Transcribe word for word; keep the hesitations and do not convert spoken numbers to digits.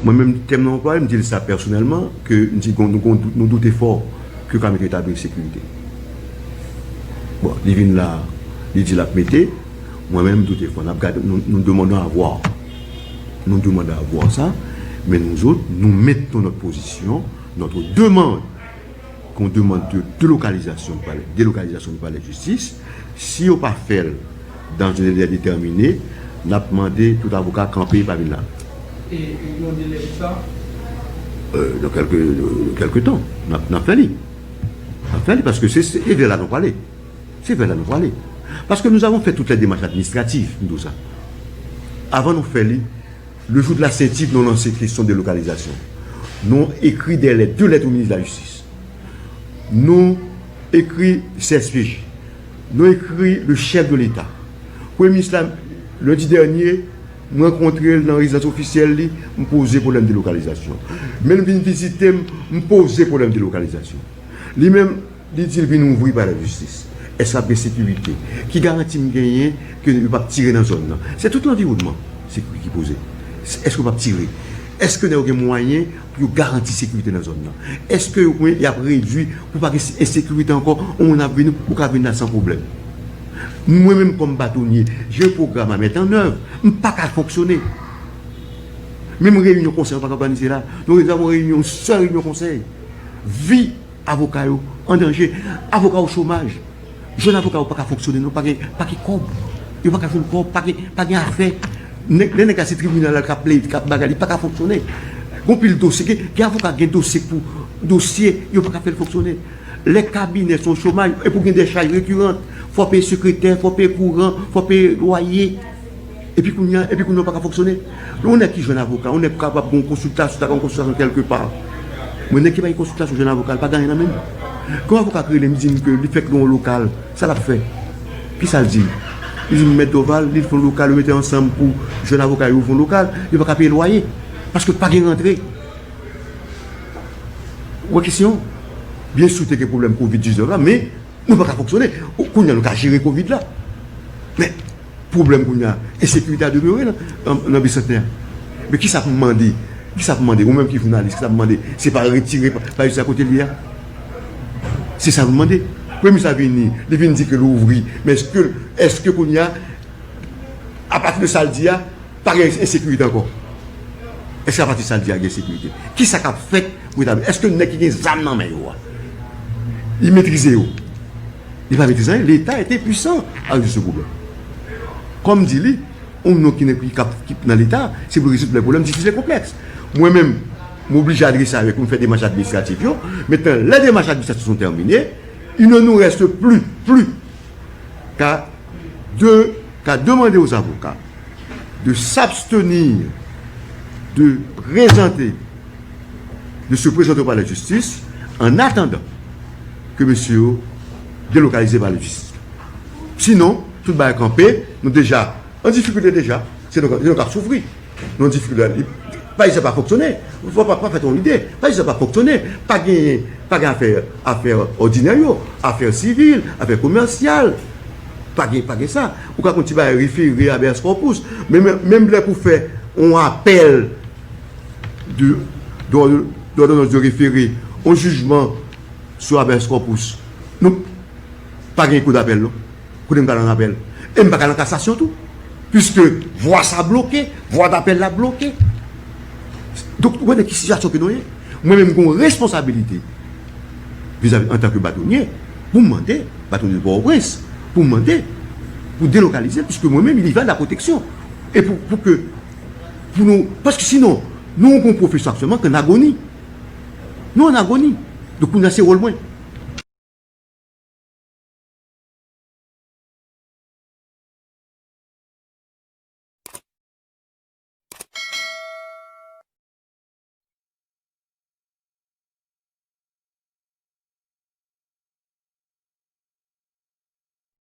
Mwen menm, tèm nan anplwaye, m di l sa pèsonèlman, ke m di nou, nou, nou doute fò ke yo ka mete etabli sekirite. Bon, li vin la, li di l ap mete, mwen menm, m doute fò. N ap gade, nou, nous demandons à voir. Nous demandons à voir ça, men nou zòt, nous mettons notre position, notre demande, qu'on demande de délocalisation du palais, délocalisation du palais de justice. Si yo pa fè l dans un délai déterminé, n ap mande tout avoka kanpe, pa vin la. E yon délè pou sa? Euh, dans quelques, euh, quelques temps, n ap, n ap fè li. N ap fè li, paske se, se, e vè la nou prale. Se vè la nou prale. Parce que nous avons fait toutes les démarches administratives, m di w sa. Avan nou fè li, le jour de la ceinture, nou lanse kesyon de délocalisation. Nou ekri des lettres, deux lettres au ministre de la Justice. Nou ekri C S P J. Nou ekri le chef de l'État. Premye minis la, lendi dènye, m rankontre l nan rezidans ofisyèl li, m poze pwoblèm delokalizasyon. Men l vin vizite m, m poze pwoblèm delokalizasyon. Li menm, li di l vin ouvri palè jistis. Èske ap gen sekirite? Ki garanti m genyen ke yo p ap tire nan zòn nan? Se tout lanviwònman sekirite ki poze. Èske yo p ap tire? Èske nèg yo gen mwayen pou yo garanti sekirite nan zòn nan? Èske yo, y ap redui pou pa gen ensekirite ankò? Yon moun ap vini, ou ka vin la san pwoblèm. Mwen menm kòm batonye, je pwogram a mèt an èv, m pa ka fonksyone. Menm reyinyon konsèy, yo pa ka òganize la. Nou, nou avon reyinyon, yon sèl reyinyon konsèy. Vi avoka yo an danje. Avoka o chomaj. Jèn avoka yo pa ka fonksyone, non, pa gen, pa gen kòb. Yo pa ka jwenn kòb, pa gen, pa gen afè. Nèg, lè nèg la se tribinal la k ap plede, k ap bagay, li pa ka fonksyone. Gon pil dosye, gen, gen avoka gen dosye pou dosye, yo pa ka fè l fonksyone. Lè kabinè se yon chomaj, epi w gen de chaj rekiran, fò w peye sekretè, fò w peye kouran, fò w peye lwaye. Epi kounye a, epi kounye a w pa ka fonksyone. Yon nèg ki jwenn avoka, yon nèg kapab gen yon konsiltasyon, ta gen yon konsiltasyon kèlke pa. Men nèg ki pa gen konsiltasyon jwenn avoka, l pa gen anyen nan men l. Kon avoka k rele m, di m ke li fèk lwe yon lokal, sa l ap fè? Kisa l di m? Li di m, Mèt Dorval, li fè yon lokal, yo mete ansanm pou jwenn avoka yo ouvri yon lokal, yo pa ka peye lwaye. Paske pa gen rantre. Ou wè kesyon? Byen si te gen pwoblèm kovid diznèf la, men nou pa ka fonksyone. Kounye a nou ka jere kovid la. Men pwoblèm kounye a, ensekirite a demere nan, nan, nan Bisantnè a. Men kisa pou m mande? Kisa pou m mande? Ou menm ki jounalis, kisa pou m mande? Se pa retire, pa, pa jistis a kote l ye a? Se sa pou m mande. Premye minis la vini, li vin di ke l ouvri. Men èske, èske kounye a, apati de sa l di a, pa gen ensekirite ankò? Èske apati sa l di a gen sekirite? Kisa k ap fèt pou etabli? Èske nèg ki gen zam nan men yo a, li metrize yo? Li pa metrize anyen. Leta ete pwisan a rezoud se pwoblèm. Kòm di li, yon moun ki nan, ki, k ap, ki nan Leta, se pou rezoud lè pwoblèm difisil e konplèks. Mwen menm, m oblije adrese avèk yo, m fè demach administratif yo. Mentnan, lè demach administratif yo tèmine, il ne nous reste plus, plus qu'à de, qu'à demander aux avocats de s'abstenir de présenter, de se présenter au palais de justice en attendant que mesye yo delokalize palais de justice. Sinon, tout bagay kanpe, nou deja an difikilte deja, se nou, se nou k ap soufri. Nou an difikilte. Pa jis pa fonksyone. Fò pa, pa fè yon lide. Pa jis pa fonksyone. Pa gen, pa gen afè, afè òdinè yo, afè sivil, afè komèsyal. Pa gen, pa gen sa. Ou ka konn ti bagay refere, habeas corpus. Men, men, menm lè pou fè yon apèl de, de, de, d'ordonnance de référé, yon jijman sou habeas corpus. Nou pa gen kou d'apèl, non. Kote m ka al an apèl? E m pa ka al an kasasyon tou. Piske vwa sa bloke, vwa d'apèl la bloke. Donk, ou konnen ki sitiyasyon ke nou ye. Mwen menm, m gen yon responsabilite vizavi, antanke batonye, pou m mande, batonye de Pòtoprens, pou m mande, pou delokalize l, piske mwen menm, il y va de la protection. E pou, pou ke, pou nou, paske sinon, nou gen yon pwofesyon aktyèlman ki an agoni. Nou an agoni. Donk, kounye a, se wòl mwen.